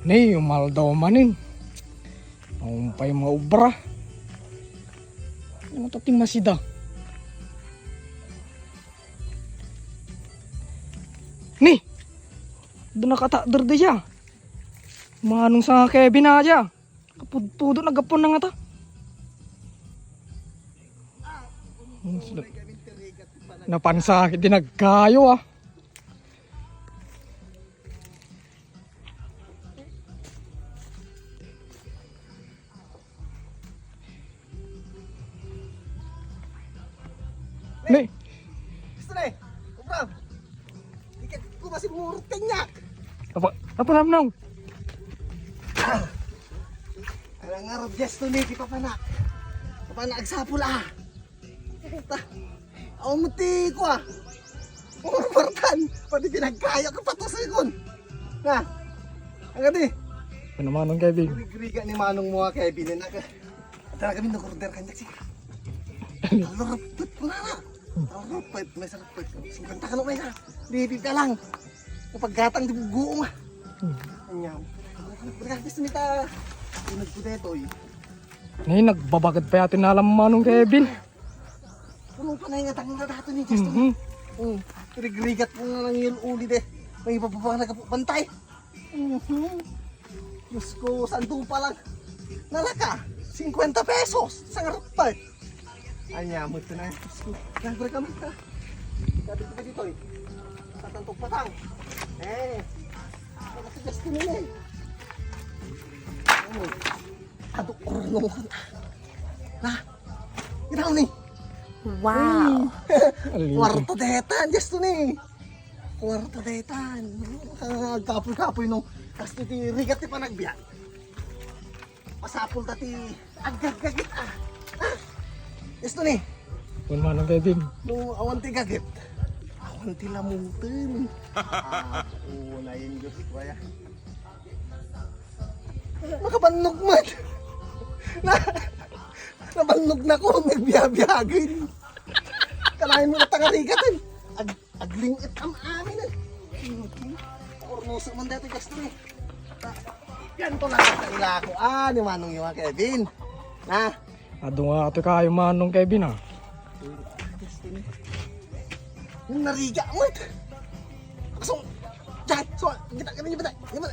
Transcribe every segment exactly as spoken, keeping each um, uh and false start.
Ni, umaldaw manen. Naung pay maubra. Ano to ti masida? Ni! Doon nakatakder di siya. Manong sa Kevin na siya. Kapudpudo, nagapon na nga ta. Napansa, di nagkayo ah. Ni. Gusto na eh. Ubra. Ikat ko masimurot kanyak. Apa, apa namnam? Alang nga, Rob, yes to ni, di papanak. Papanak, agsapul ah. Ta, awan mo ti ko ah. Umurbartan. Pati pinagkaya ko patusoy kon. Na. Ang gadi. Ano manong Kevin? Rigriga ni manong mo ah, Kevin. Naka, talaga min nag-order kanyak siya. Ang lurupot ko na na. Ang lurupot, may sarapot. Singkwenta kano may sa. Di, di ka lang. Kapag gatang, di buguong ah. Hmm. Anyam. Ang lurupot, gusto nita. Inag ko detoy. Ni, nagbabagad pa yata na alam manong Kevin. Puno pa na yung atang na dato ni Justin. Mhm. Mm. Rigrigat mo na lang yung uli de. May ibababa na kapo bantay. Mhm. Diyos ko, sando pa lang. Nalaka, singkwenta pesos. Isang rapal. Anya, mo ito na. Diyos ko, nagre kami ka. Sabi ko ba dito eh? Patang to patang. Eh. Ano si Justin yun eh? Ano? Adu, orno mo kanta. Na? Ginaw ni. Wow. Kwarta detan, just to ni. Kwarta detan. Ah, kapoy-kapoy no. Kasto ti rigat ti panagbiag. Pasapul ta ti aggaggagit ah. Ah. Just to ni. Kun manang Kevin. No, awan ti gagit. Awan ti lamuten. Ah, oo, na yun, Diyos ko, ya. Makabannog man. Na, nabannog na ko, nagbiyabiyagen. Kanayon mo na tangarigat, eh. Ag-, aglingit am amin, eh. Ornoso man dati, Justin, eh. Yan to lang sa ilako. Ah, ni Manong yung Kevin. Na, Adu nga atoy kayo manong Kevin, ah. Destiny. Yung nariga mo. Kasong, diyan, so, kita, kita, kita, kita.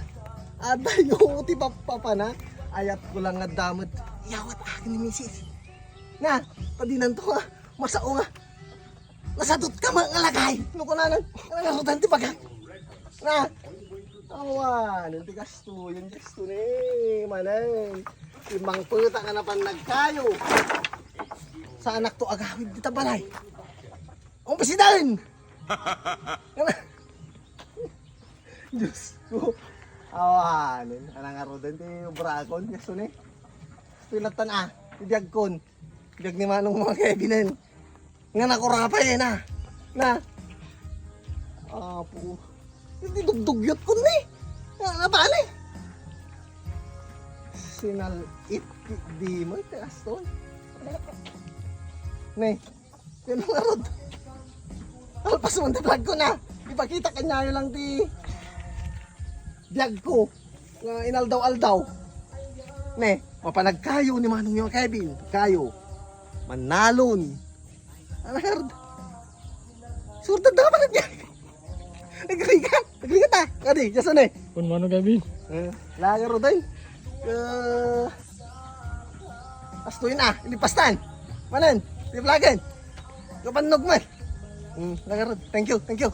Aday, oo, ti papa na. Ayat ko lang nga damot. Yawat akin ni misis. Na, padinan to, ah. Masao nga. Nasadot ka, mga ngalagay. Ano ko na nang, nang arutan ti bagak? Na, awan, yung ti gasto, yung gasto ni, manay. Imang puta ka na pan nagkayo. Sa anak to agawid dita balay. Ang pasidan! Diyos ko. Awan, anang arutan ti obrakon, gasto ni. Pilatan ah, ti biagkon. Biag ni manong mga Kevin. Nga nakurapay eh na. Na. Apo. Hindi dugdugyot ko ni. Nga nabali. Sinal-it di mo iti aston. Ne. Yan nga rod. Alpas mo ang vlog ko na. Ipakita kanyayo lang ti biag ko. Nga inaldaw-aldaw. Ne, mapanagkayo ni Manong yung Kevin. Kayo. Manalon. Alam, Lord. Surda da ka pala niya. Nagrigat. Nagrigat ah. Kadi, jason eh. Kun manong Kevin. Eh, laga ro din. Eh, astuin ah. Ilipastan. Manan. Liplagan. Kapannog mo eh. Hmm, laga ro. Thank you. Thank you.